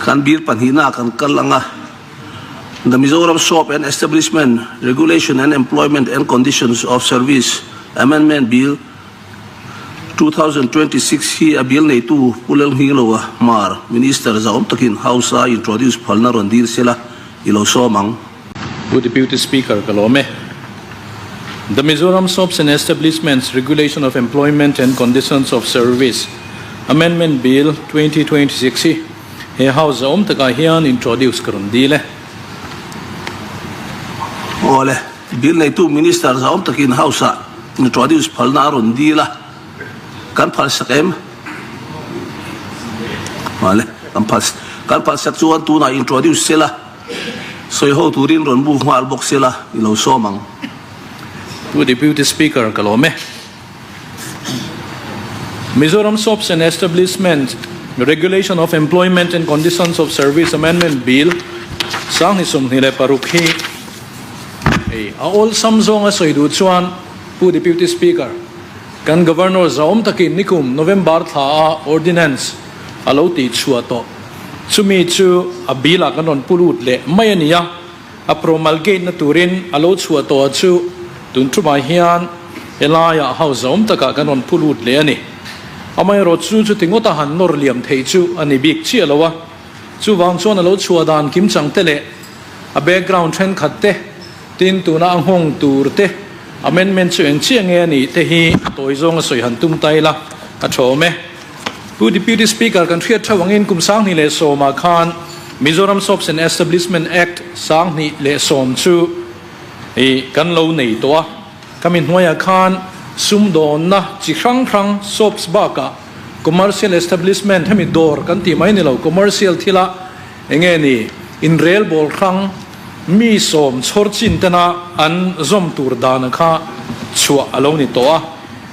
Kan bill pahnihna kan kal ang a, The Mizoram Shop and Establishment Regulation and Employment and Conditions of Service Amendment Bill 2026 hi a bill neitu Pu Lalnghingloa Hmar, Minister zahawm takin House-a introduce phalna rawn dil sela i lo sawm ang. Pu Deputy Speaker, ka lawm e. The Mizoram Shops and Establishments Regulation of Employment and Conditions of Service Amendment Bill 2026 hi he House zahawm takah hian introduce ka rawn dil e. Awle, Bill neitu Minister zahawm takin House-ah introduce phalna a rawn dil a, kan phalsak em? Awle, kan phal, kan phalsak chuan tunah introduce sela. Sawi ho turin rawn move nghal bawk sela i lo sawm ang. Pu Deputy Speaker, ka lawm e. Mizoram Shops and Establishment Regulation of Employment and Conditions of Service Amendment Bill 2026 hi hei a awlsam zawnga sawi duh chuan Pu Deputy Speaker, kan Governor zahawm takin nikum November thla a Ordinance a lo tih chhuah tawh. Chumi chu a bill ah kan rawn pu lut leh mai a ni a, a promulgate na turin a lo chhuah tawh chu tun tumah hian helaiah house awm takah kan rawn pu lut leh a ni. Amaherawh chu chuti ngawta han nawr liam theih chu a ni bik chiah lo a, chuvang chuan a lo chhuah dan kimchang te leh a background thenkhat te, tin tuna a nghawng tur te, amendment chu eng chiah nge a nih te hi tawi zawnga sawi han tum ta ila a tha awm e. Pu Deputy Speaker, kan hriat theuh angin kum 2010 ah khan Mizoram Shops and Establishment Act 2010 chu i kan lo nei tawh a. Khami hnuaiah khan sumdawnna chi hrang hrang shops bakah commercial establishment hemi dawr kan tih mai ni lo commercial thila enge ni inrelbawl hrang mi sawm chhawr chin tena an zawm tur dana kha chhuah a lo ni tawh a,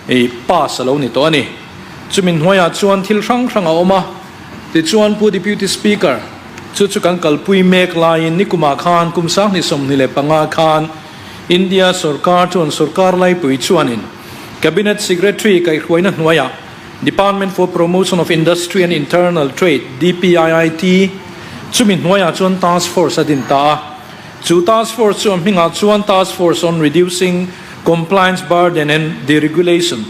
i pass a lo ni tawh a ni. Chumi hnuaiah chuan thil hrang hrang a awm a, tichuan Pu Deputy Speaker, chu chu kan kalpui mek laiin nikumah khan kum 2025 khan India sorkar chuan sorkar laipui chuanin Cabinet Secretary kaihhruaina hnuaiah Department for Promotion of Industry and Internal Trade, DPIIT, chumi hnuaiah chuan Task Force a din ta a. Chu Task Force chu a hmingah chuan Task Force on Reducing Compliance Burden and Deregulation,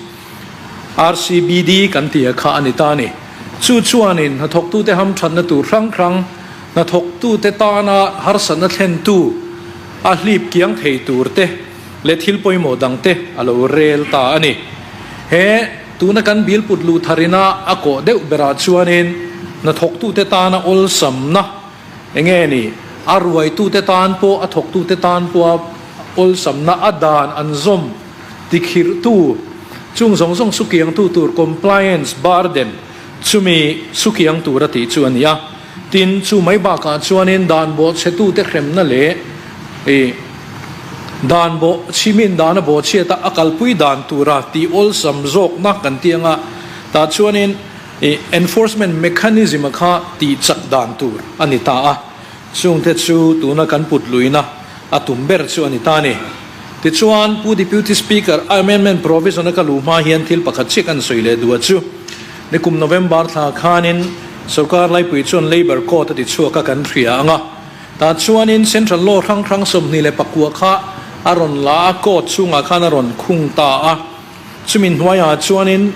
RCBD kan tih a kha a ni ta a ni. Chu chuanin hnathawktute hamthatna tur hrang hrang, hnathawktute tana harsatna thlentu a hlip kiang thei tur te leh thil pawimawh dang te a lo rel ta a ni. He tuna kan bill put luh tharina a kawh deuh berah chuanin hnathawktute tana awlsamna enge ni, a ruaitute tan pawh a thawktute tan pawha awlsamna a dan an zawm Tikhirhtu, chung zawng zawng sukiangtu tur compliance burden chumi sukiang tur a tih chu a ni a. Tin, chu mai bakah chuanin dan bawhchhetute hremna leh ih dan bawh chhimin dan a bawhchhiat a, a kalpui dan tura tih awlsam zawkna kan tih anga tah chuanin ih enforcement mechanism a kha tih chak dan tur a ni ta a. Chungte chu tuna kan put luihna a tum ber chu a ni ta a ni. Tichuan, Pu Deputy Speaker, a amendment provision a ka luh hma hian thil pakhat chiah kan sawi leh duh a chu. Nikum November thla khanin sorkar laipui chuan Labour Code a ti chhuak a kan hria ang a. Tah chuanin Central Law hrang hrang 24 kha a rawn la a, Code chhungah khan a rawn khung ta a. Chumi hnuaiah chuanin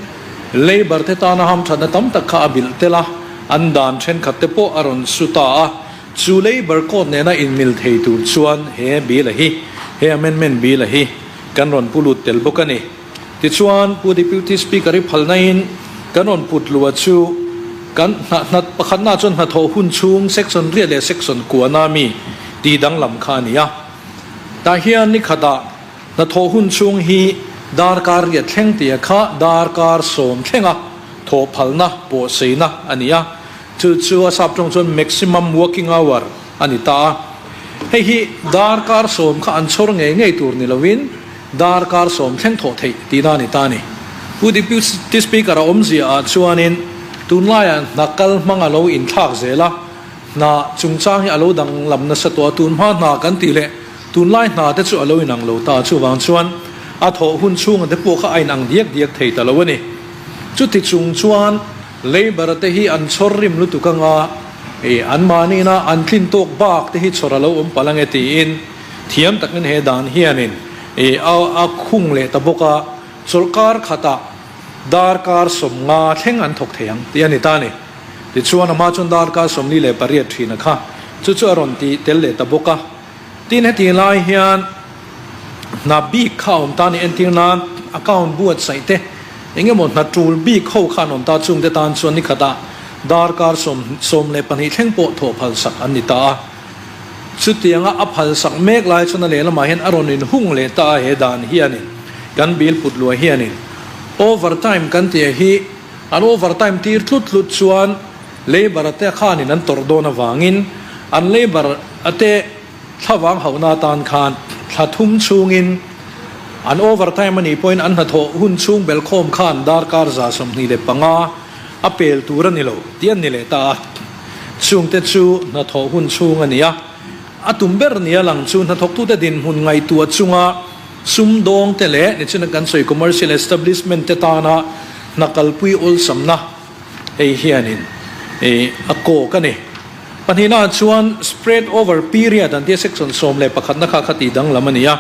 Labour te tana hamthatna tam tak kha a bilh tel a, an dan thenkhat te pawh a rawn su ta a. Chu Labour Code nena inmil thei tur chuan he bill a hi, he amendment bill a hi kan rawn pu lut tel bawk a ni. Tichuan, Pu Deputy Speaker i phalnain kan rawn put luh a chu kan hna hna pakhatna chuan hnathawh hun chhung section riat leh section kuana mi tih danglam kha a ni a. Tah hian ni khatah hnathawh hun chhung hi darkar riat thleng tia kha darkar sawm thlenga thawh phalna pawhseina a ni a. Chu chu a sap tawng chuan maximum working hour a ni ta a. Hei hi darkar sawm kha an chhawr ngei ngei tur ni lovin darkar sawm thleng thawh theih tihna a ni ta a ni. Pu Deputy Speaker a awmzia ah chuanin tunlaiah hna kal hmang a lo inthlak zel a, hna chungchang hi a lo danglam nasa tawh a, tunhma hna kan tih leh tunlai hna te chu a lo inang lo ta a, chuvang chuan a thawh hun chhunga te pawh kha a inang diak diak thei ta lo a ni. Chuti chung chuan. Labour te hi an chhawr rim lutuk anga An mahniina an tlin tawk bak te hi chhawr a lo awm palh ange tiin thiam takin he dan hianin a khung leh ta bawk a, chawlhkar khatah darkar 50 thleng an thawk thei ang tih a ni ta a ni. Tichuan a hma chuan darkar 48 thin a kha chu chu a rawn ti tel leh ta bawk a. Tin heti lai hian hna bik kha a awm ta a ni entir nan account buatsaih te eng emaw hna tul bik ho kha an awm ta chungte tan chuan ni khatah darkar 12 thleng pawh thawh phalsak an ni ta a. Chutianga a phalsak mek lai chuan a lehlamah hian a rawn inhung leh ta a he dan hianin kan bill put luah hianin overtime kan tih hi an overtime tir tlut tlut chuan Labour te khanin an tawrh dawn avangin an labour te thlavang hauhna atan khan thla thum chhungin an overtime a nih pawhin an hnathawh hun chhung belkhawm khan darkar 25 a pel tur a ni lo tih an ni leh ta a. Chungte chu hnathawh hun chhung a ni a, a tum ber nia lang chu hnathawktute dinhmun ngaihtuah chunga sumdawngte leh nichina kan sawi commercial establishment te tana hna kalpui awlsamna Hei hianin i a kawk a ni. Pahnihnaah chuan spread over period an tia section 11 na kha kha tih danglam a ni a.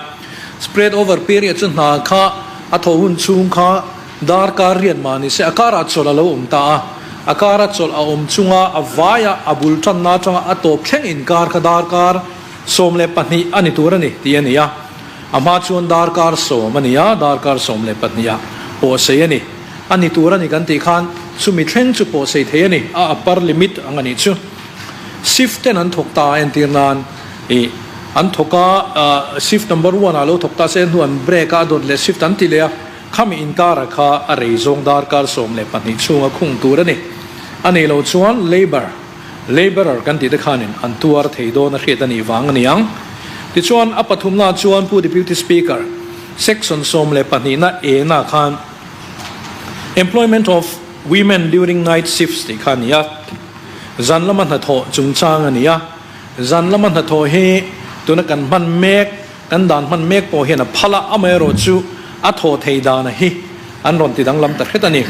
Spread over period chu hna kha a thaw hun chhung kha darkar riat mah ni se a karah chawlh a lo awm ta a. A kara chawlh a awm chunga a vaia a bul tanna atanga a tawp thleng inkar kha darkar 12 a ni tur a ni tih a ni a. A hma chuan darkar 10 a ni a, darkar 12 ah pawh sei a ni. A ni tur a ni kan tih khan chumi thleng chu pawh sei thei a ni, a upper limit ang a nih chu. Shift ten an thawk ta a entir nan ih an thawk a, shift number one ah lo thawk ta se hnu an break a, a dawt leh shift an ti leh a, khami inkara kha a rei zawng darkar 12 chhunga khung tur a ni. A nih loh chuan labour, labourer kan tih te khanin an tuar thei dawn a hriat a nih vang a ni ang. Tichuan a pathumna chuan Pu Deputy Speaker, section 12 na e na khan, Employment of women during night shifts tih kha a ni a, zan lama hnathawh chungchang a ni a, zan lama hnathawh hi tuna kan hman mek, kan dan hman mek pawh hian a phal a, amaherawh chu a thawh thei dana hi an rawn ti danglam ta hret a ni.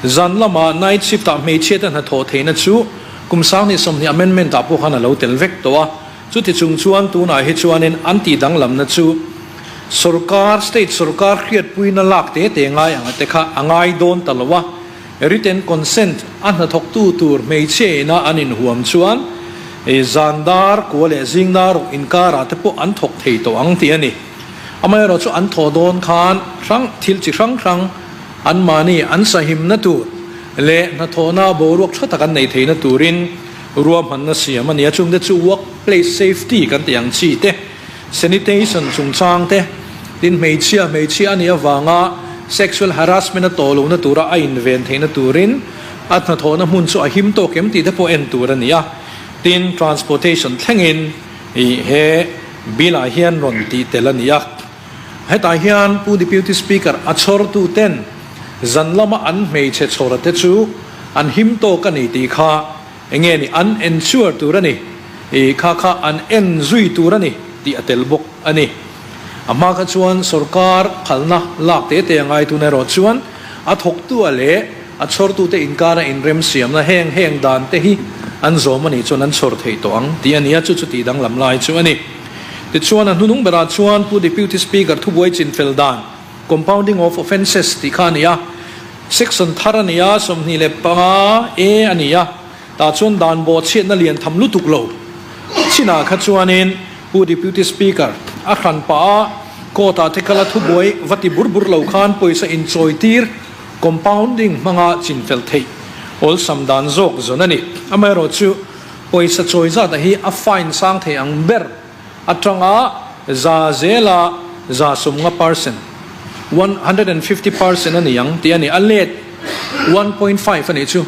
Zan lama night shift ah hmeichhia te hnathawh theihna chu kum 2020 amendment ah pawh khan a lo tel vek tawh a, Chuti chung chuan tunah hi chuanin an tih danglamna chu sorkar, state sorkar hriatpuina lak te te ngai ang te kha a ngai dawn ta lo a, written consent a hnathawktu tur hmeichhia ina an inhuam chuan zan dar kua leh zing dar ruk inkarah te pawh an thawk thei tawh ang tih a ni. Amaherawhchu chu an thawh dawn khan hrang thil chi hrang hrang anmahni an sahimna tur leh hnathawhna boruak tha tak an neih theihna turin Ruahmanna siam a ni a, chungte chu workplace safety kan tih ang chi te, sanitation chungchang te, tin hmeichhia hmeichhia a nih avanga sexual harassment a tawh lohna tura a inven theihna turin a hnathawhna hmun chu a him tawk em tih te pawh en tur a ni a, tin transportation thlengin ih he bill ah hian rawn tih tel a ni a. Hetah hian Pu Deputy Speaker a chhawrtu ten zan lama an hmeichhe chhawr te chu an him tawk a ni tih kha enge ni an ensure tur a ni, i kha kha an en zui tur a ni tih a tel bawk a ni. A hma kha chuan sorkar phalna lak te te a ngai tun erawh chuan a thawktua leh a chhawrtute inkara inremsiamna heng heng dan te hi an zawm a nih chuan an chhawr thei tawh ang tih a ni a, chu chu tih danglam lai chu a ni. Tichuan a hnunung berah chuan Pu Deputy Speaker thubuai chinfel dan, Compounding of Offences tih kha a ni a, Section thar a ni a, 25 A a ni a, tah chuan dan bawhchhiatna lian tham lutuk lo chinah kha chuanin Pu Deputy Speaker a hran pah a, court ah te kala thubuai va ti bur bur lo khan pawisa inchawi tir, compounding, hmanga chinfel theih awlsam dan zawk zawn a ni. Amaherawhchu pawisa chawi zat a hi a fine sang thei ang ber atanga 100%a 150 percent, 150% a ni ang tih a ni. A let 1.5 a nih chu.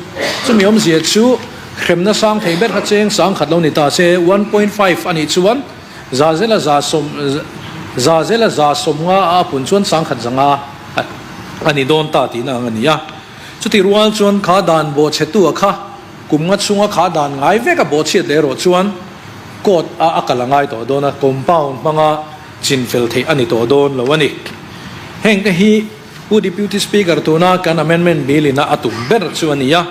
Chumi awmzia chu hremna sang thei ber kha cheng 10,000 lo ni ta se 1.5 a nih chuan 100%a za sawm 100%a 50% a pun chuan 1,100 a ni dawn ta tihna ang a ni a. Chutih rual chuan kha dan bawhchhetu a kha Kum nga chhunga kha dan ngai vek a bawhchhiat leh erawh chuan court a a kal a ngai tawh dawn a, compound hmanga chinfel theih a ni tawh dawn lo a ni. Heng te hi Pu Deputy Speaker tuna kan amendment bill ina a tum ber chu a ni a,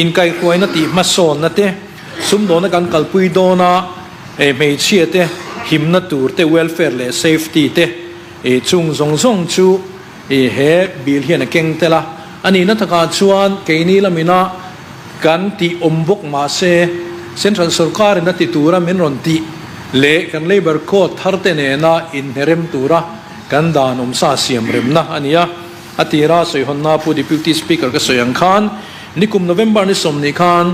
inkaihhruaina tih hmasawnna te, Sumdawna kan kalpui dawn a, hmeichhia te himna tur te, welfare leh safety te chung zawng zawng chu he bill hian a keng tel a. A nihna takah chuan keini lamina kan tih awm bawk mahse Central sawrkarin a ti tura min rawn tih leh kan Labour Code thar te nena inhnerem tura kan dan awmsa siam remna a ni a. A tira sawihawnna Pu Deputy Speaker ka sawi ang khan nikum November ni 20 khan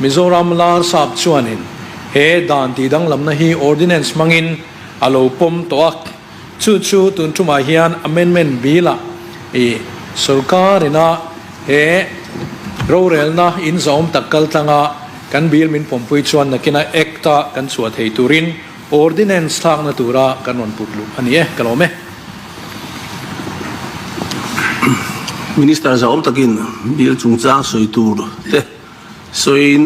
Mizoram lar sap chuanin he dan tih danglamna hi Ordinance hmangin a lo pawm tawh a, chu chu tun tumah hian Amendment Bill-ah i sawrkarina he rorelna in zahawm tak kal tlanga kan bill min pawmpui chuan nakina Act-a kan chhuah thei turin Ordinance thlakna tura kan rawn put luh a ni e, ka lawm e. Minister zahawm takin bill chungchang sawi tur te sawiin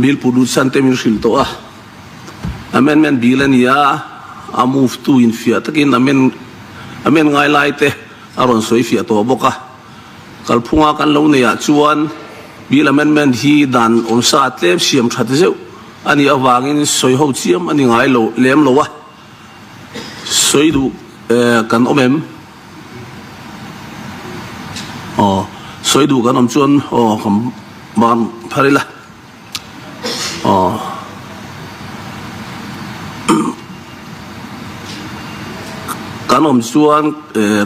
bill put lut san te min hrilh tawh a. Amendment bill a ni a, a move tu infiah takin amend amend ngai lai te a rawn sawi fiah tawh bawk a. Kalphunga kan lo neih ah chuan bill amendment hi dan awmsa tlem siam that zeuh a nih avangin sawi ho chiam a ni ngai lo lem lo a. Sawi duh kan awm em? Aw, sawi duh kan awm chuan aw kan ban phar ila. Aw. Kan awm chuan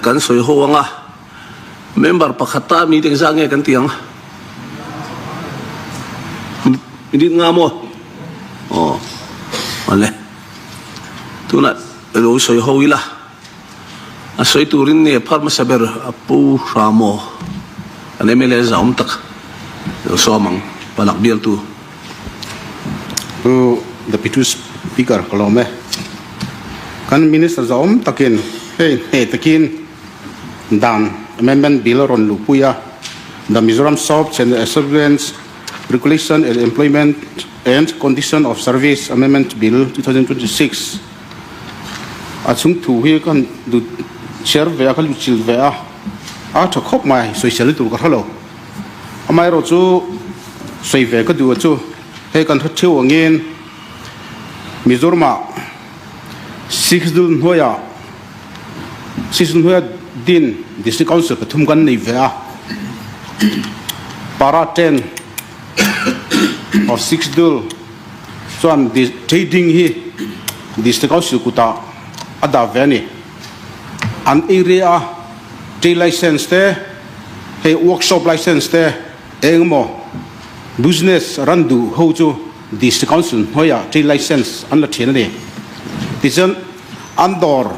kan sawi ho ang a. Member pakhat ta mi te engzah nge kan ti ang? Minute nga maw? Aw, awle. Tunah lo sawi ho ila. A sawi turin nge phar hmasa ber a pu Hramaw kan mla zahawm tak lo sawm ang palak bialtu. Pu Deputy Speaker ka lawm e. Kan Minister zahawm takin hei hneh takin Dan Amendment Bill a rawn luhpui a, The Mizoram Shops and Establishments Regulation and Employment and Condition of Service Amendment Bill 2026 a chhung thu hi ka han duh chhiar ve a, ka lut chilh ve a, a tha khawp mai, sawisel tur ka hre lo. Amaherawh chu sawi ve ka duh a chu hei kan hre theuh angin Mizoramah Sikhdul hnuaiah Season hnuaia din District Council pathum kan nei ve a, para 10 of Schedule chuan trading hi District Council kutah a dah ve a ni. An area a trade license te, hei workshop license te, eng emaw business ran duh ho chu District Council hnuaiah trade license an la thin a ni. Tichuan an dawr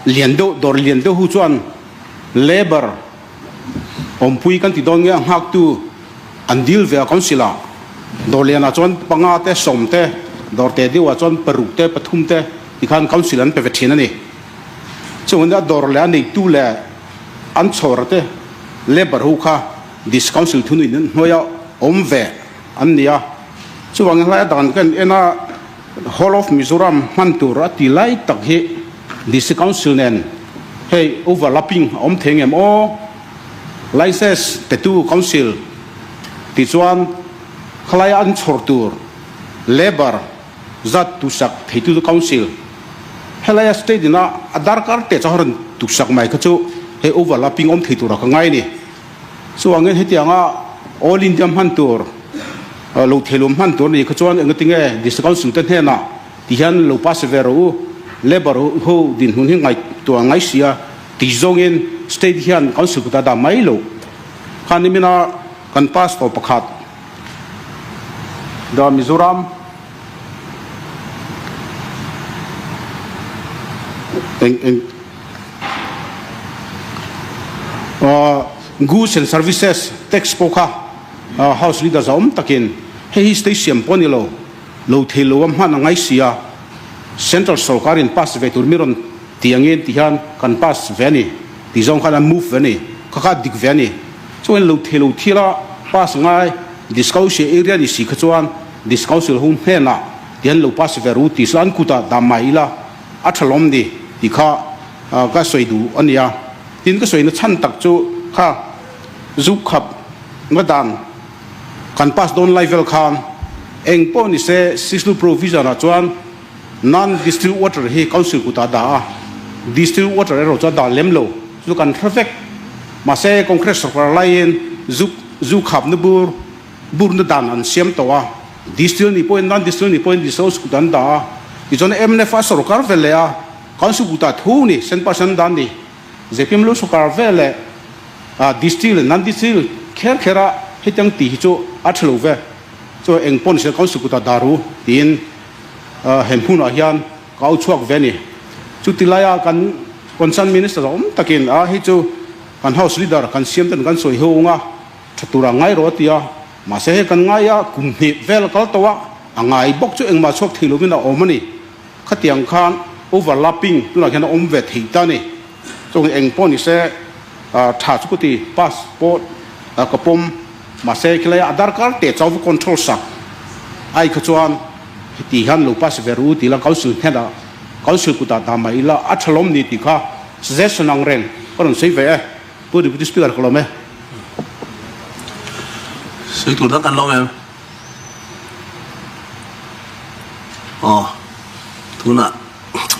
lian deuh dawr lian deuh hu chuan labour awmpui kan ti dawn nge a nghaktu an deal ve a council ah dawr lian ah chuan panga te sawm te dawr te deuh ah chuan paruk te pathum te tikhan council an pe ve thin a ni. Chuvangin a dawr leh a neitu leh an chhawr te labour ho kha district council thunuin hnuaia awm ve an ni a. Chuvangin hlai a dan kan en a. Whole of Mizoram hman tur a ti lai tak hi District Council nen hei overlapping a awm thei ngem aw? License petu Council tih chuan khalaia an chhawr tur labour zat tusak theitu chu Council. Helaia state ina a darkar te chauh a rawn tuksak mai kha chu hei overlapping awm thei turah ka ngai a ni. Chuvangin hetianga All India hman tur, lo theilawm hman tur nih kha chuan engatinge District Council te hnenah ti hian lo pass ve rawh u, Labour ho dinhmun hi ngaihtuah ngai sia ti zawngin State hian Council kutah dah mai lo. Kha nimina kan pass tawh pakhat The Mizoram eng eng. Goods and Services Tax pawh kha House Leader zahawm takin hei hi state siam pawh a ni lo, lo thei lo a hman a ngai si a, Central sawrkarin pass ve tur mi rawn ti angin ti hian kan pass ve a ni tih zawng khan an move ve a ni, kha kha dik ve a ni. Chuan lo thei lo thil a pass ngai Discousia area ni si kha chuan Discouncil ho hnenah ti hian lo pass ve ru tih an kutah dah mai ila a tha lawm ni tih kha ka sawi duh a nia. Tin ka sawina chhan tak chu kha zu khap nga dan Kan pass dawn lai vel khan eng pawh ni se Sisnu provision ah chuan non distilled water hi council kutah a dah a, distilled water erawh chu a dah lem lo chu kan hre vek. Mahse Congress sorkar laiin zu zu khapna bur burna dan an siam tawh a, distilled ni pawhin non distilled ni pawhin distilled kutah an dah a, tichuan mnf a sorkar vel leh a council kutah thu ni cent percent dan ni. Zpm lu sawkar vel leh district leh non-district kher kher a hetiang tih hi chu a tha lo ve. Chuan eng pawh nise council kutah dah ru tiin he hmunah hian ka au chhuak ve a ni. Chuti laia kan concern minister awm takin a hei chu kan house leader kan siam ten kan sawi ho anga tha tura ngai rawh a ti a. Mahse hei kan ngai a kum hnih vel a kal tawh a, a ngai bawk chu engmah chhuak thei lovin a awm a ni. Khatiang khan overlapping tunah hian a awm ve thei ta a ni. Chuang eng pawh ni se tha chu ka ti, pass pawh ka pawm. Mahse khilai a darkar teh chauh va control sak ai kha chuan heti hian lo pass ve ru tih la council hnenah council kutah dah mai ila a tha lawm ni tih kha suggestion ang reng ka rawn sawi ve e. Pu Deputy Speaker ka lawm e. Sawi tur dang kan lawm em? Aw, tunah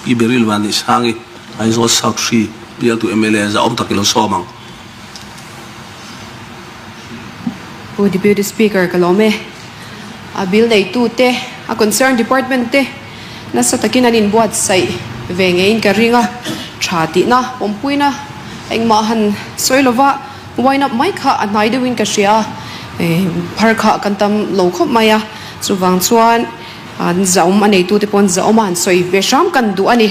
Pi Beryl Vanneihsangi Aizawl South Hri bialtu mla zahawm tak i lo sawm ang. Pu Deputy Speaker ka lawm e. A bill neitute, a concern department te nasa takin an inbuatsaih ve ngeiin ka ring a, tha tihna, pawmpuina engmah han sawi lova Wine up mai kha a hnai deuhin ka hria a, phar kha kan tam lo khawp mai a, chuvang chuan an zahawm a neitute pawh an zahawm a, han sawi ve hram kan duh a ni.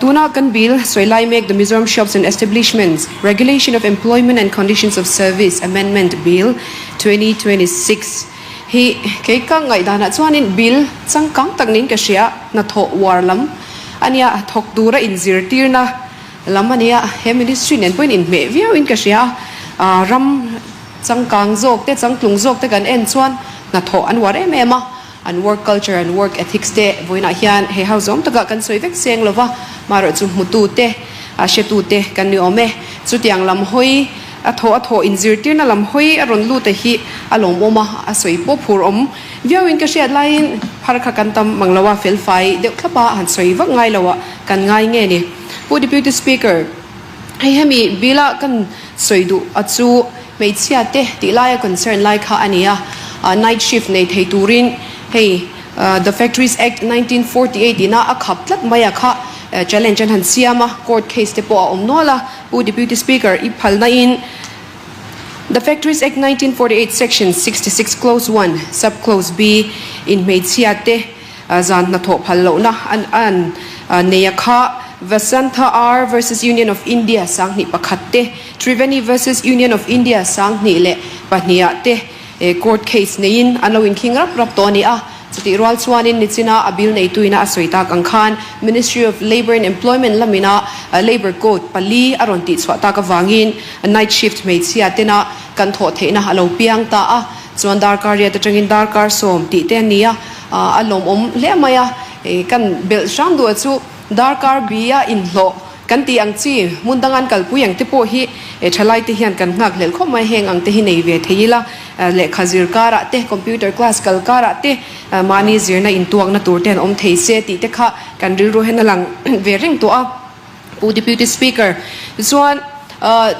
Tuna kan bill sawi lai mek The Mizoram Shops and Establishments, Regulation of Employment and Conditions of Service, Amendment, Bill, 2026 hi kei ka ngaihdanah chuanin bill changkang tak niin ka hria, hnathawh uar lam a nia, thawk tura inzirtirna, Lam a nia, he ministry nen pawhin inhmeh viauin ka hria a, ram changkang zawk te, changtlung zawk te kan en chuan hnathawh an uar em em a, an work culture, an work ethics te vawiinah hian he ho zawng takah kan sawi vek seng lo va, marawh chu hmutu te, hretu te kan ni awm e. Chutiang lam hawi a thawh a thawh inzirtirna lam hawi a rawn lut a hi a lawmawm a, a sawi pawh phur awm viauin ka hriat laiin phar kha kan tam mang lo a, felfai deuh thlap a han sawi vak ngai lo a kan ngai nge ni. Pu Deputy Speaker, hei hemi bill a kan sawi duh a chu hmeichhia te tih laia concern lai kha a ni a, night shift nei thei turin hei The Factories Act 1948 ina a khap tlat mai a kha challenge an han siam a, court case te pawh a awm nual a. Pu Deputy Speaker, i phalna in The Factories Act 1948 Section 66 Clause 1 Sub Clause B in hmeichhia te Zan hnathawh phal lohna an nei a kha. Vasantha R versus Union of India 2001 te, Triveni versus Union of India 2002 ah te court case neiin an lo inkhing rap rap tawh a ni a. Chutih rual chuanin nichina a bill neituina a sawi tak ang khan Ministry of Labour and Employment lamina Labour Code pali a rawn tihchhuah tak avangin night shift hmeichhia tena kan thawh theihna a lo piang ta a. Chuan darkar riat atangin darkar sawm tih te a ni a, a lawmawm hle mai a, kan belh hram duh a chu darkar bi a inhlawh kan tih ang chi hmun dang an kalpui ang te pawh hi thalai te hian kan nghak hlelh khawp mai, heng ang te hi nei ve thei ila, lehkha zir karah te, computer class kal karah te mahni zirna intuakna tur te an awm thei se tih te kha kan rilru hian a lang ve reng tawh a. Pu Deputy Speaker, tichuan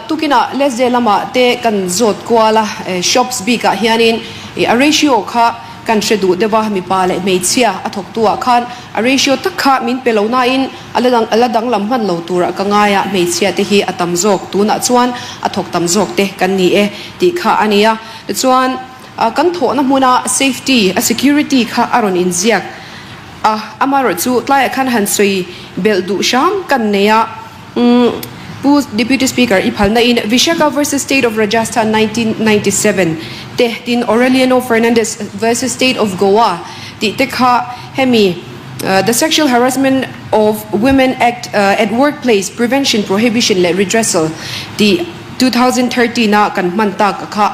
tukinah Lesde lamah te kan zawt kual a, shops bikah hianin a ratio kha kan hre duh deuh a, mipa leh hmeichhia a thawktu ah khan a ratio tak kha min pe lo nain a la danglam hman lo turah ka ngai a, hmeichhia te hi a tam zawk tunah chuan a thawk tam zawk te kan ni e tih kha a ni a. Tichuan kan thawhna hmuna safety a security kha a rawn inziak. A, amaherawh chu tlaiah khan han sawi belh duh hram kan nei a, umm Pu Deputy Speaker i phalna in Vishaka versus State of Rajasthan 1997 te tin Aureliano Fernandez versus State of Goa tih te kha hemi The Sexual Harassment of Women Act at Workplace Prevention Prohibition leh Redressal tih 2013 a kan hman tak kha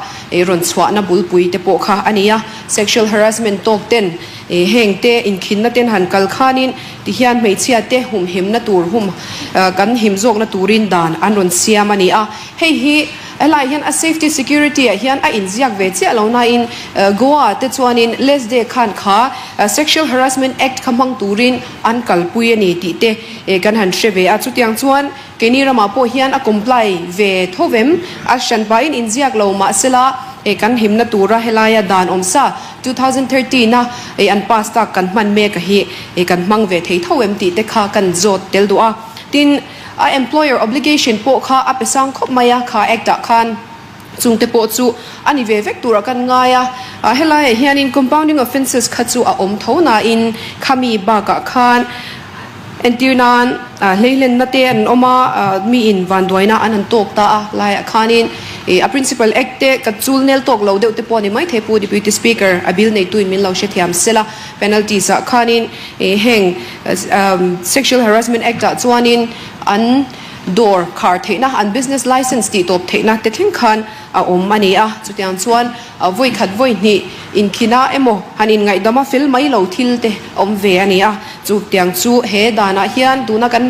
rawn chhuahna bulpui te pawh kha a ni a, sexual harassment tawk ten. Heng te inkhinna ten han kal khanin tihian hmeichhia te humhimna tur hum kan him zawkna turin dan an rawn siam a ni a. Hei hi helaiah hian a safety security ah hian a inziak ve chiah lo nain Goa te chuanin Lesde khan kha Sexual Harassment Act kha hmang turin an kalpui a ni tih te kan han hre ve a. Chutiang chuan Keini ramah pawh hian a comply ve tho vem, a hranpain inziak lo mahsela e kan himna tura helaia dan awm sa 2013 a e an pass tak kan hman mek a hi e kan hmang ve thei tho em tih te kha kan zawt tel duh a. Tin, a employer obligation pawh kha a pe sang khawp mai a, kha act ah khan chung te pawh chu a ni ve vek turah kan ngai a. Helaiah hianin compounding offences kha chu a awm tho nain khami bakah khan Entir nan hleihlenna te an awm a, miin vanduaina an han tawk ta a, laiah khanin a Principal Act te ka chul nel tawk lo deuh te pawh a ni maithei Pu Deputy Speaker, a bill neituin min lo hrethiam sel a, penalties ah khanin heng Sexual Harassment Act ah chuanin an dawr khar theihna, an business license tih tawp theihna te thleng khan a awm a ni a, chutiang chuan vawi khat vawi hnih inkhina emaw han inngaihdam a fel mai lo thil te awm ve a ni a, chutiang chu he danah hian tuna kan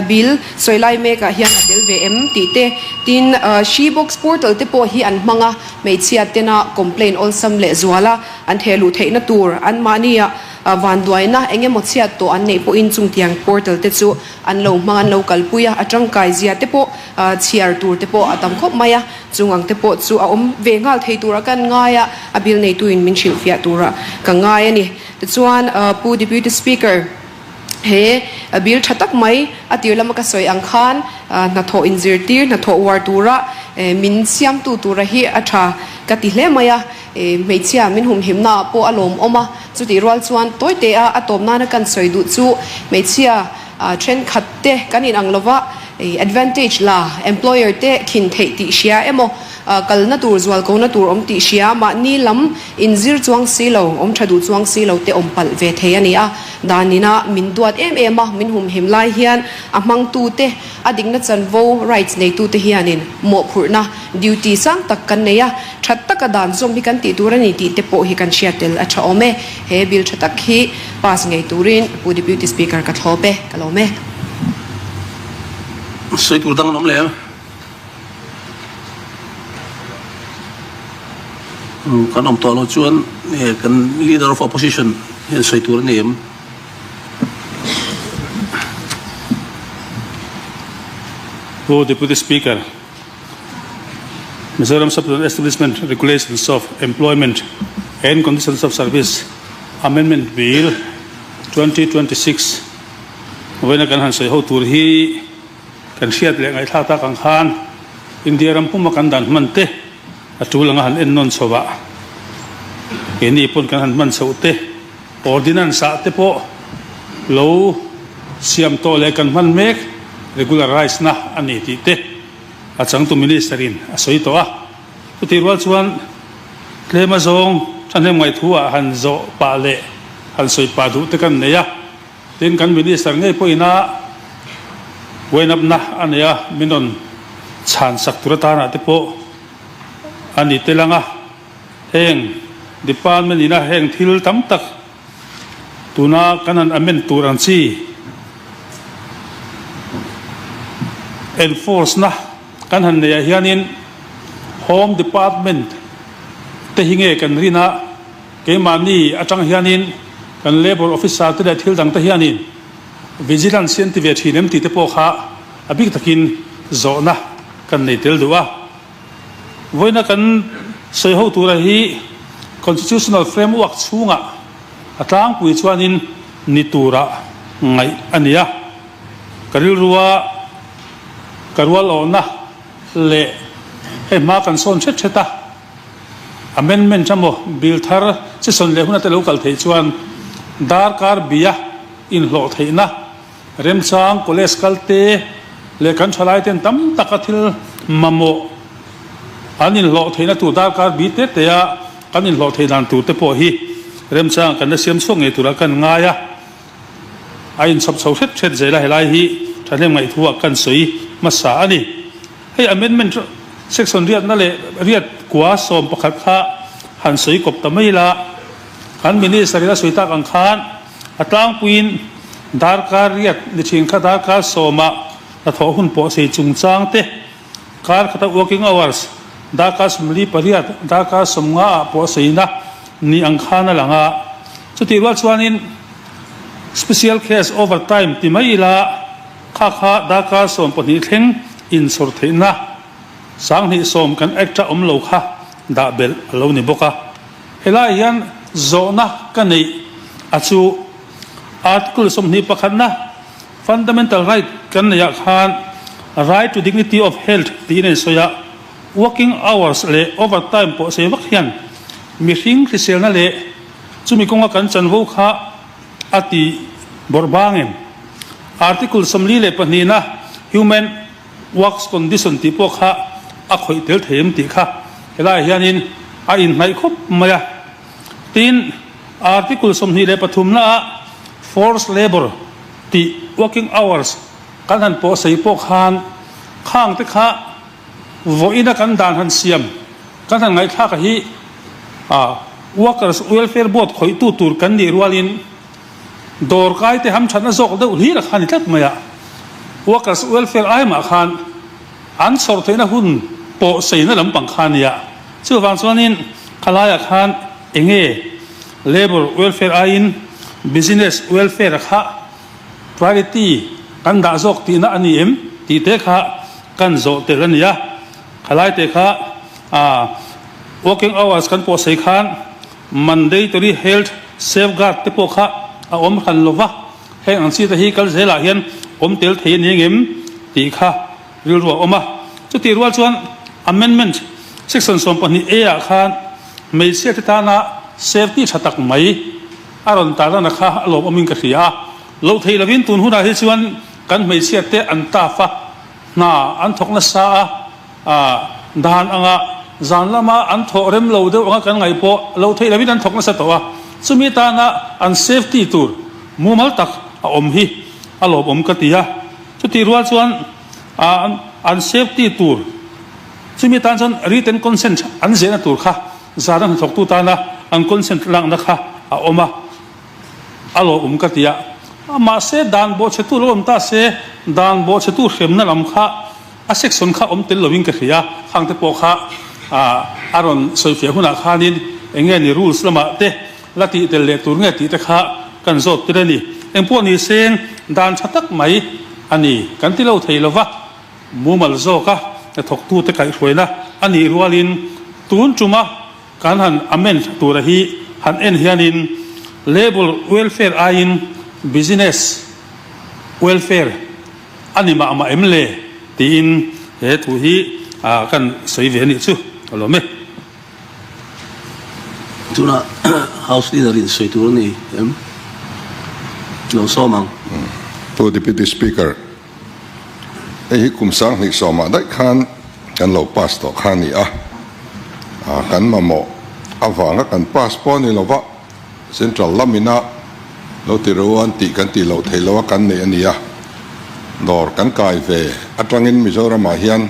bill sawi lai mekah hian a tel ve em tih te, tin She Box portal te pawh hi an hmang a, hmeichhia tena complaint awlsam leh zuala an theh luh theihna tur anmahnia vanduaina eng emaw chhiat tawh an neih pawhin chungtiang portal te chu an lo hmang an lo kalpui a, a tangkai zia te pawh chhiar tur te pawh a tam khawp mai a, chung ang te pawh chu a awm ve nghal thei tura kan ngai a, a bill neituin min hrilhfiah tura ka ngai a ni. Tichuan Pu Deputy Speaker, he bill tha tak mai a tir lama ka sawi ang khan hnathawh inzirtir, hnathawh uar tura min siamtu tura hi a tha ka ti hle mai a, hmeichhia min humhimna ah pawh a lawmawm a, chutih rual chuan tawite a a tawp nana kan sawi duh chu hmeichhia Thenkhat te kan inang lova, advantage la, employer te khin theih tih hria emaw, kalna tur zualkona tur awm tih hria, mahni lam inzir chuang si lo, awm tha duh chuang si lo te awm palh ve thei a ni a. Danina min duat em em a, min humhim lai hian a hmangtu te, a dikna chanvo, rights, neitu te hianin mawhphurhna, duty, sang tak kan nei a, tha taka dan zawm hi kan tih tur a ni tih te pawh hi kan hriat tel a tha awm e. He bill tha tak hi pass ngei turin Pu Deputy Speaker ka thlawp e, ka lawm e. Sawi tur dang an awm leh em? Kan awm tawh lo chuan kan Leader of Opposition hian sawi tur a ni em? Pu Deputy Speaker, Mizoram Substance Establishment Regulations of Employment and Conditions of Service Amendment Bill 2026 vawiina kan han sawi ho tur hi kan hriat leh ngaihthlak tak ang khan India ram puma kan dan hman te a tul anga han ennawn chho ah keini pawn kan han hman chhoh te Ordinance ah te pawh lo siam tawh leh kan hman mek regularize na a ni tih te a changtu Minister in a sawi tawh a. Chutih rual chuan tlem azawng thahnem ngaih ah han zawh pah leh han sawi pah duh te kan nei a. Tin kan Minister ngei pawhin a wind up na a nei a, min rawn chhan sak tur atana te pawh a ni tel ang a. Heng department ina heng thil tam tak tuna kan han amend tur ang chi enforce na kan han nei ah hianin home department te hi nge kan rin a, keimahni atang hianin kan labour officer te leh thil dang te hianin vigilance hi an ti ve thin em tih te pawh kha a bik takin zawhna kan nei tel duh a. Vawiina kan sawi ho tura hi Constitutional Framework chhungah a tlangpui chuanin ni tura ngaih a ni a. Ka rilrua ka rual awhna leh hei hma kan sawn hret hret a, amendment emaw bill thar chi sawn leh huna te lo kal theih chuan darkar bia inhlawh theihna Remchang college kalte leh kan thalaiten tam taka thil mamawh an inhlawh theihna tur darkar bi te te a kan inhlawh theih dan tur te pawh hi remchang kan la siam chhuak ngei turah kan ngai a, a inchhawp chho hret hret zel a, helai hi thahnem ngaihthua kan sawi hmasa a ni. Hei amendment section riatna leh riat kua 11 kha han sawi kawp ta mai la. Kan Minister in a sawi tak ang khan a tlangpuiin darkar riat ni thin kha darkar sawmah hnathawh hun pawh sei chungchang te, kar khata working hours darkar 48, darkar 50 ah pawh seina ni ang khan a lang a. Chutih rual chuanin special case overtime ti mai ila kha kha darkar 12 thleng inchhawr theihna 2010 kan Act-a awm lo kha dah belh a lo ni bawk a. Helaiah hian zawhna ka neih a chu Article 21na Fundamental Right kan neihah khan Right to Dignity of Health tiin a insawi a, working hours leh overtime pawh sei vak hian mihring hriselna leh chumi kawnga kan chanvo kha a ti bawrh bang em? Article 42na Human Works condition tih pawh kha a khawih tel thei em tih kha helaiah hianin a inhnaih khawp mai a. Tin, Article 23 naah forced labour tih working hours kan han pawh sei pawh khan khang te kha vawiina kan dan han siam kan han ngaihthlak a hi Workers Welfare Board khawihtu tur kan nih rualin Dawr kai te hamthatna zawk deuh hlir a kha ni tlat mai a, Workers Welfare ai mah khan an chhawr theihna hun pawh seina lampang kha a nia. Chuvang chuanin khalaiah khan enge Labour Welfare aiin Business Welfare kha priority kan dah zawk tihna a ni em tih te kha kan zawh tel a nia. Khalai te kha working hours kan pawh sei khan Mandatory Health Safeguard te pawh kha a awm hran lo va, heng ang chi te hi kal zelah hian awm tel thei a ni engem tih kha rilru a awm a. Chutih rual chuan Amendment Section 12 A ah khan hmeichhia te tana safety tha tak mai a rawn tarlana kha a lawmawmin ka hria a. Loh theih lovin tun hunah hi chuan kan hmeichhia te an tough a, hna an thawk nasa a, A dan anga zan lama an thawh rem lo deuh anga kan ngaih pawh lo theih lovin an thawk nasa tawh a, chumi tana an safety tur mumal tak a awm hi a lawmawm ka ti a. Chutih rual chuan an safety tur chumi tan chuan written consent an zehna tur kha zana hnathawktu tana an consent lakna kha a awm a, a lawmawm ka ti a. Mahse dan bawhchhetu lo awm ta se, dan bawhchhetu hremna lam kha A section kha awm tel lovin ka hria, khang te pawh kha a rawn sawifiah hunah khanin eng nge ni rules lamah te la tih tel leh tur nge tih te kha kan zawt tir a ni. Engpawh ni seng dan tha tak mai a ni kan ti lo thei lova, mumal zawka hnathawktute kaihhruaina a nih rualin tun tuma kan han amend tura hi han en hianin labour welfare aiin business welfare A ni mah mah em le? tiin he thu hi kan sawi ve a nih chu a lawm e. Tunah House Leader in sawi tur a ni em? Lo sawm ang. Pu Deputy Speaker, hei hi kum 2010 ah daih khan kan lo pass tawh kha a ni a, kan mamawh avanga kan pass pawh a ni lova, Central lamina lo ti ro an tih kan tih loh theih loh a kan neih a ni a, dawr kan kai ve atangin Mizoramah hian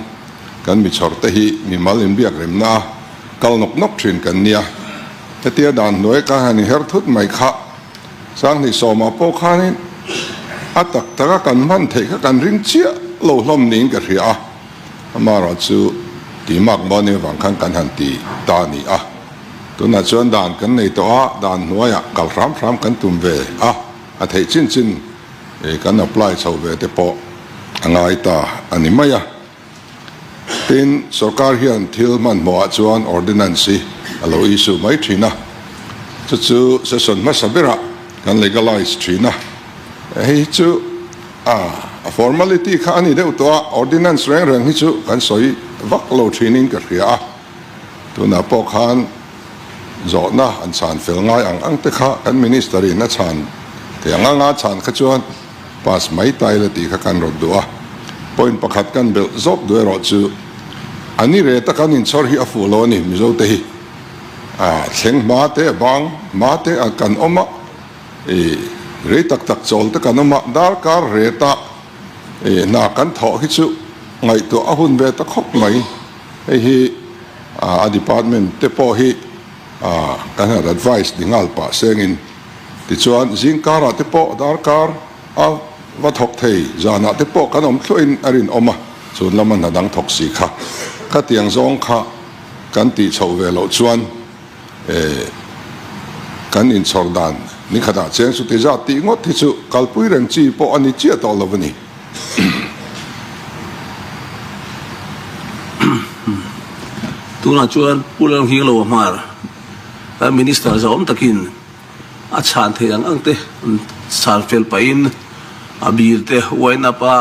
kan mi chhawr te hi mimal inbiak remna a kal nawk nawk thin kan nia. Hetia dan hnuai ka han inher thut mai kha 2010 ah pawh khanin a tak taka kan hman theih kha kan ring chiah lo hlawm niin ka hria a, amaherawh chu tih mak maw ni avang khan kan han ti ta a ni a. Tunah chuan dan kan nei tawh a, dan hnuaiah kal hram hram kan tum ve a, a theih chin chin kan apply chho ve te pawh a ngai ta a ni mai a. Tin, sorkar hian thil hmanhmawhah chuan ordinance hi a lo issue mai thin a, chu chu session hmasa berah kan legalise thin a. Hei hi chu a formality kha a ni deuh tawh a, ordinance reng reng hi chu kan sawi vak lo thinin ka hria a. Tunah pawh khan zawhna an chhan fel ngai ang ang te kha kan Minister in a chhan thei ang anga chhan kha chuan pass mai ta ila tih kha kan rawt duh a. Point pakhat kan belh zawk duh erawh chu a ni re taka an inchhawr hi a fuh lo a ni Mizo te hi. A thleng hma te a bang hma te a kan awm a, i rei tak tak chawl te kan awm a, darkar reta i hna kan thawh hi chu ngaihtuah a hun ve ta khawp mai. Hei hi a department te pawh hi Kan han advice ni nghal pah sengin tichuan zingkarah te pawh darkar a va thawk thei, zanah te pawh kan awm thluahin a rinawm a, chun lama hna dang thawk si kha khatiang zawng kha kan tih chhoh ve loh chuan kan inchhawr dan ni khatah cheng chu ti zat tih ngawt hi chu kalpui reng chi pawh a ni chiah tawh lo a ni. Tunah chuan Pu Lalnghing lo a hmar a Minister zahawm takin a chhan theih ang ang te an chhan fel pahin a bill te wind up a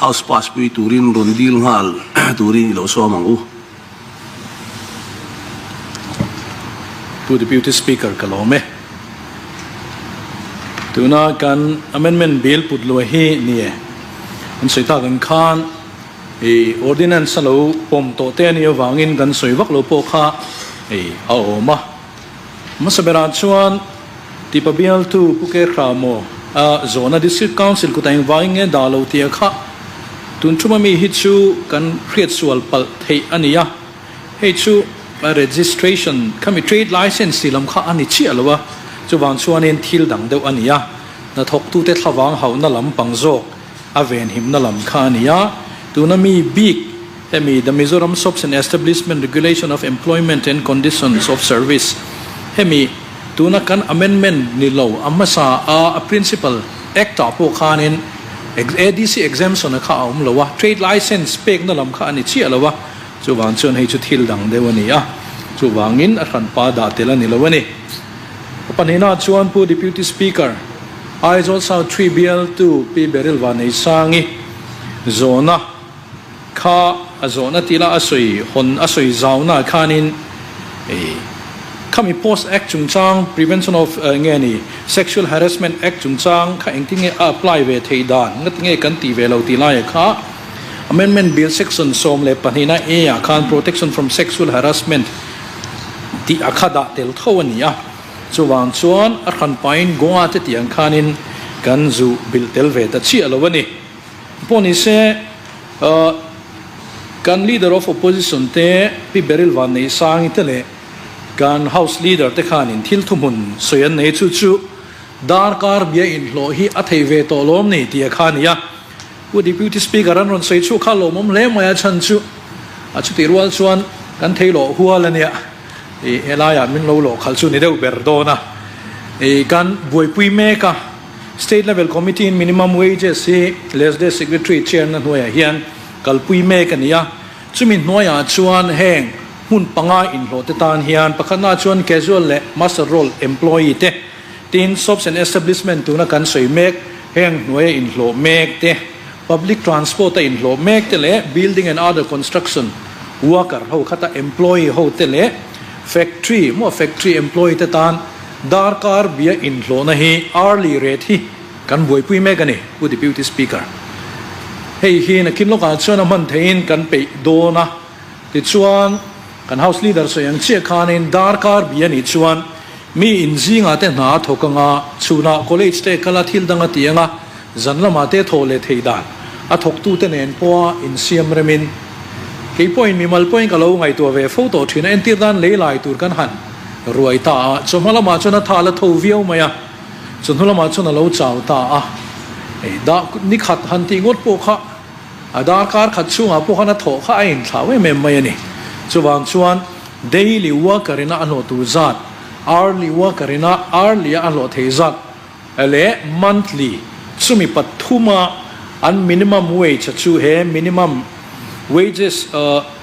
House pass pui turin rawn dil nghal turin i lo sawm ang u. Pu Deputy Speaker ka lawm e. Tuna kan Amendment Bill put luai hi ni e. An sawi tak ang khan i Ordinance a lo pawm tawh te a nih avangin kan sawi vak lo pawh kha i a awm a. Hmasa berah chuan Tipa bialtu Pu Ke Hramaw a zawhna District Council kutah engvangin nge dah lo tia kha tun thuma mi hi chu kan hriatsual palh theih a ni a, hei chu registration khami trade license tih lam kha a ni chiah lo a, chuvang chuanin thil dang deuh a ni a, hnathawktute thlavang hauhna lam pang zawk a venhimna lam kha a ni a, tuna mi bik hemi The Mizoram Shops and Establishment Regulation of Employment and Conditions of Service hemi tuna kan amendment ni lo a hmasa a a principal act ah pawh khanin ADC exemption a kha a awm lo a, trade license pekna lam kha a ni chiah lo a, chuvang chuan hei chu thil dang deuh a ni a, chuvangin a hranpa dah tel a ni lo a ni. Pahnihna chuan Pu Deputy Speaker, Aizawl South Tree bialtu Pi Beryl Vaneisangi zawhna kha a zawhna tih lah a sawi hawn a sawi zauna khanin khami Post Act chungchang Prevention of nge ni Sexual Harassment Act chungchang kha engtin nge a apply ve theih dan ngati nge kan tih ve lo tih laia kha Amendment Bill Section 12 na A ah khan Protection from Sexual Harassment tih a kha dah tel tho a ni a. Chuvang chuan a hran pain Goa te tih ang khanin kan zu bilh tel ve ta chiah lo a ni. Pawh ni se kan Leader of Opposition te Pi Beryl Vanneihsangi te leh kan House Leader te khanin thil thuhmun sawi an nei chu chu darkar bia inhlawh hi a thei ve tawh lawm ni tih a kha a ni a. Pu Deputy Speaker an rawn sawi chhuak kha lawmawm hle mai a chhan chu a chutih rual chuan kan thei lawh hual a nia ih helaiah min lo lawh khalh chu ni deuh ber dawn a ih kan buaipui mek a State Level Committee in Minimum Wages hi Lesde Secretary Chair na hnuaiah hian kalpui mek a ni a chumi hnuaiah chuan heng hmun panga inhlawh te tan hian pakhatna chuan casual leh muster roll employee te Tin, shops and establishment tuna kan sawi mek, heng hnuaia inhlawh mek te, public transport a inhlawh mek te leh building and other construction worker ho khata employee ho te leh factory maw factory employee te tan darkar bia inhlawhna hi hourly rate hi kan buaipui mek a ni, Pu Deputy Speaker. Hei hi nakin lawkah chuan a hman theihin kan peih dawn a, tichuan kan House Leader sawi ang chiah khanin darkar bia nih chuan Mi in zingah te hna a thawk anga, chhunah college te kal a thil dang a ti anga, zan lamah te thawh leh theih dan a thawktute nen pawha insiam remin kei pawhin mimal pawhin ka lo ngaihtuah ve fo tawh thin a, entir dan lei lai tur kan han ruai ta a, chawhma lamah chuan a tha la tho viau mai a, chawhnu lamah chuan a lo chau ta a, hei dah nikhat han tih ngawt pawh kha a darkar khat chhungah pawh khan a thawh kha a inthlau em em mai a ni. Chuvang chuan daily worker ina a hlawh tur zat, hourly worker ina hourly a a hlawh thei zat leh monthly chumi pathuma an minimum wage chu he Minimum Wages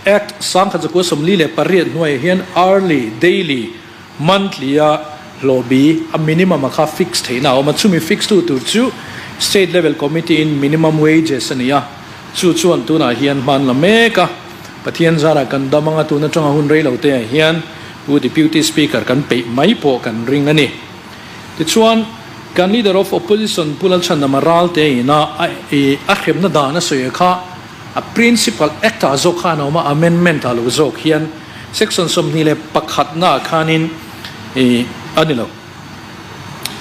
Act 1948 hnuaiah hian hourly, daily, Monthly a hlawh bi a minimum a kha fix theihna a awm a, chumi fix tu tur chu State Level Committee in minimum wages a ni a, chu chuan tunah hian hman la mek a, Pathian zarah kan dam anga tun atanga hun rei lo te ah hian Pu Deputy Speaker kan peih mai pawh kan ring a ni. Tichuan kan Leader of Opposition Pu Lalchhandama Ralte ina a a hremna dan a sawi kha a Principal Act ah zawk khan a awm a, amendment ah lo zawk hian Section 21 na ah khanin ih a ni lo.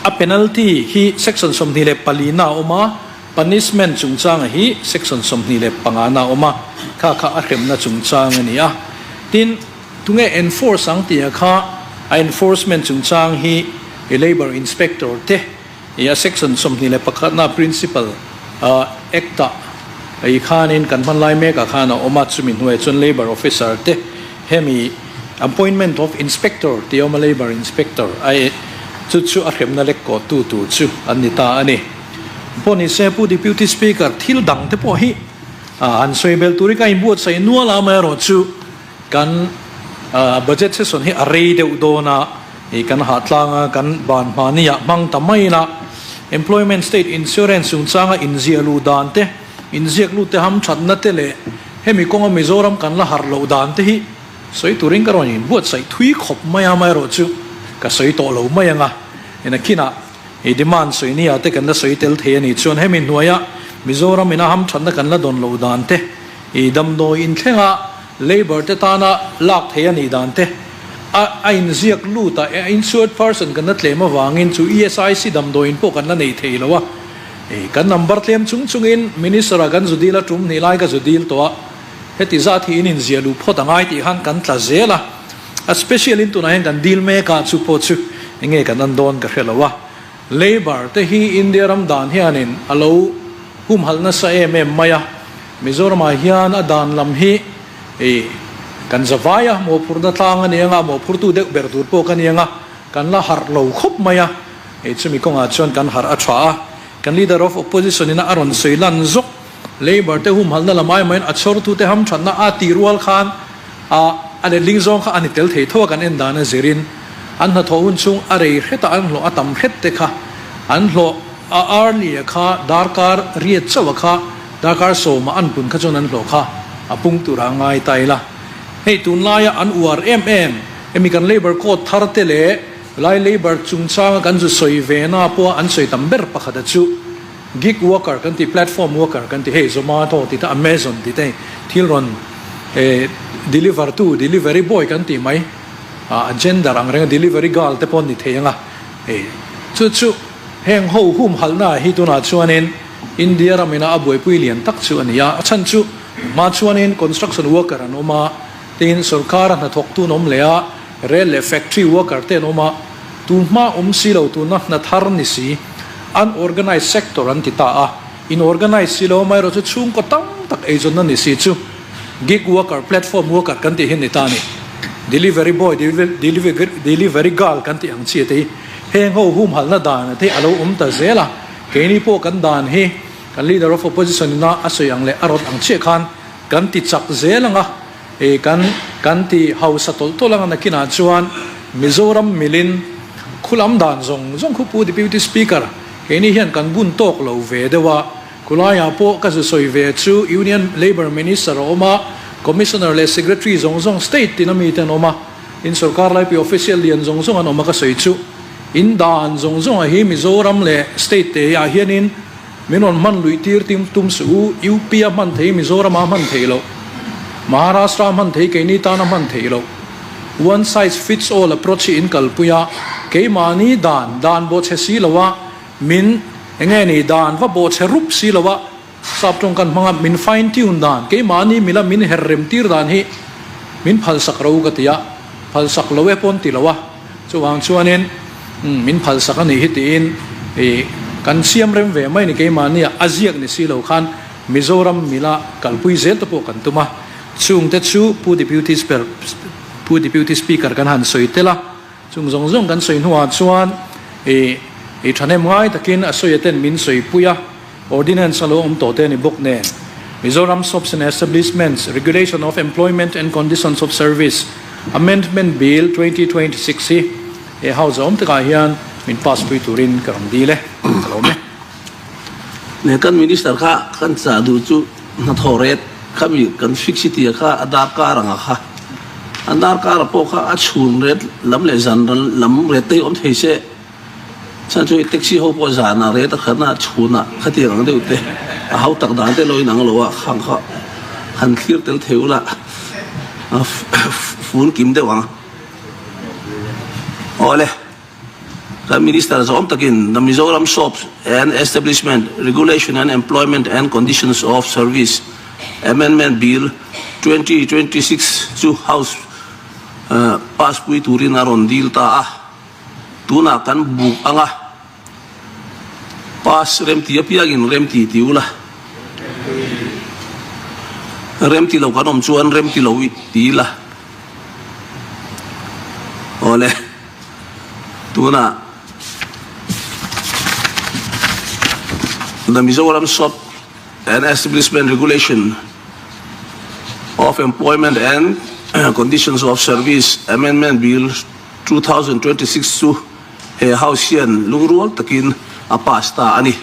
A penalty hi section 24 na a awm a, punishment chungchanga hi section 25 na a awm a, kha kha a hremna chungchang a ni a. Tin, tunge enforce ang tih ah kha A enforcement chungchang hi i Labour Inspector te i a Section 21 na Principal Act ah i khanin kan hman lai mek ah khan a awm a, chumi hnuaiah chuan Labour Officer te hemi Appointment of Inspector tih a awm a, Labour Inspector a chu chu a hremna lek kawh tu tur chu an ni ta a ni. Pawh ni se Pu Deputy Speaker thil dang te pawh hi han sawi bel tur hi ka inbuatsaih nual a, amaherawhchu Kan budget session hi a rei deuh dawn a, ih kan hah tlang a, kan ban hmani ah hmang ta mai ila, Employment State Insurance chungchanga inziah luh dan te, inziak lut te hamthatna te leh hemi kawnga Mizoram kan la harh loh dan te hi sawi turin ka rawn inbuatsaih thui khawp mai a, amaherawhchu ka sawi tawh lo mai ang a, nakinah ih demand sawi nia te kan la sawi tel thei a nih chuan hemi hnuaia Mizoram ina hamthatna kan la dawn loh dan te, ih damdawi inthlenga Labour te tana lak theih a nih dan te a a inziak lut a, a insured person kan la tlem avangin chu ESIC damdawiin pawh kan la nei thei lo a, kan number tlem chung chungin Minister ah kan zu dil a, tum hnih lai ka zu dil tawh a, heti zat hi in inziah luh phawt a ngai tih khan kan tla zel a, a special in tunah hian kan dil mek a, chu pawh chu enge kan an dawn ka hre lo a. Labour te hi India ram dan hianin a lo humhalh nasa em em mai a, Mizoramah hian a dan lam hi i kan za vai a, mawhphurhna tlang a ni anga, mawhphurtu deuh ber tur pawh ka ni anga, kan la harh lo khawp mai a, hei chumi kawngah chuan kan harh a tha a, kan Leader of Opposition ina a rawn sawi lan zawk Labour te humhalhna lam ai maiin a chhawrtute hamthatna a tih rual khan a a letling zawng kha a ni tel thei tho a kan en dan a zirin an hnathawh hun chhung a rei hret a an hlawh a tam hret te kha an hlawh a early a kha darkar riat chauh a kha darkar sawma an pun kha chuan an hlawh kha a pung tur a ngai ta ila hei tunlaia an uar em em hemi kan labour code thar te leh lai labour chungchanga kan zu sawi ve na pawha an sawi tam ber pakhat a chu Gig worker kan tih, platform worker kan tih, hei Zomato tih te, Amazon tih te thil rawn deliver tu, delivery boy kan tih mai, a gender ang renga delivery girl te pawh an ni thei ang a, hei chu chu heng ho humhalhna hi tunah chuanin India ramina a buaipui lian tak chu a ni a, a chhan chu hma chuanin construction worker an awm a, tin sorkara hnathawktu an awm leh a, rel leh factory worker te an awm a, Tu hma awm si lo tuna hna thar ni si, unorganized sector an ti ta a, inorganized si lo amaherawh chu chhungkaw tam tak eizawnna ni si chu gig worker, platform worker kan tih hi ni ta a ni. Delivery boy, delivery girl kan tih ang chi te hi heng ho humhalhna dan te hi a lo awm ta zel a, keini pawh kan dan hi kan leader of opposition ina a sawi ang leh a rawt ang chiah khan kan ti chak zel ang a. I kan kan ti hausa tawlh tawlh anga nakinah chuan Mizoram milin khulam dan zawng zawng khu Pu Deputy Speaker keini hian kan bun tawk lo ve deuh a, khulaiah pawh ka zu sawi ve chu Union Labour Minister a awm a, Commissioner leh Secretary zawng zawng State tin ami te an awm a, in sorkar laipui official lian zawng zawng an awm a ka sawi chu in dan zawng zawng ah hi Mizoram leh State te ah hianin Min rawn hman luih tir tim tum suh u, UP a hman thei, Mizoram a hman theih loh, Maharashtra a hman thei, keini tan a hman theih loh. One size fits all approach hi in kalpui a, keimahni dan, dan bawhchhe si lo a, min, enge ni, dan va bawhchhe rup si lo a, sap tawng kan hmang a, min fine tune dan, keimahni mila min her rem tir dan hi min phalsak ro ka ti a, phalsak lo e pawn ti lo a. Chuvang chuanin min phalsak a nih hi tiin ih kan siam rem ve mai ni keimahnia a ziak ni si lo khan Mizoram mila kalpui zel te pawh kan tum a, chungte chu Pu Deputy Pu Deputy Speaker kan han sawi tel a, chung zawng zawng kan sawi hnuah chuan ih ih thahnem ngai takin a sawi aten min sawipui a. Ordinance a lo awm tawh te a ni bawk nen, Mizoram Shops and Establishments, Regulation of Employment and Conditions of Service, Amendment Bill 2026 hi he House a awm takah hian min pass pui turin ka rawn dil e, ka lawm e. Leh kan Minister kha kan chah duh chu hnathawh ret kha mi kan fix i tia kha a darkar anga kha a darkar ah pawh kha a chhun ret lam leh zan lam ret te hi awm thei se. Chhan chu hei taxi ho pawh zanah rate a khatna chhunah khatiang ang deuh te a hau tak dan te lo inang lo a khang kha han thlir tel thei ula a fun kim deuh ang. Awle kan minister zawm takin The Mizoram Shops and Establishment Regulation and Employment and Conditions of Service Amendment Bill 2026 chu House. Pass pui turin a rawn dil ta a, tunah kan buk ang a, pass remti apiangin remti ti ula, remti lo kan awm chuan remti lo ti ila, awle tunah The Mizoram Shop and Establishment Regulation of Employment and Conditions of Service Amendment Bill 2026 chu he House hian lungrual takin a pass ta a ni.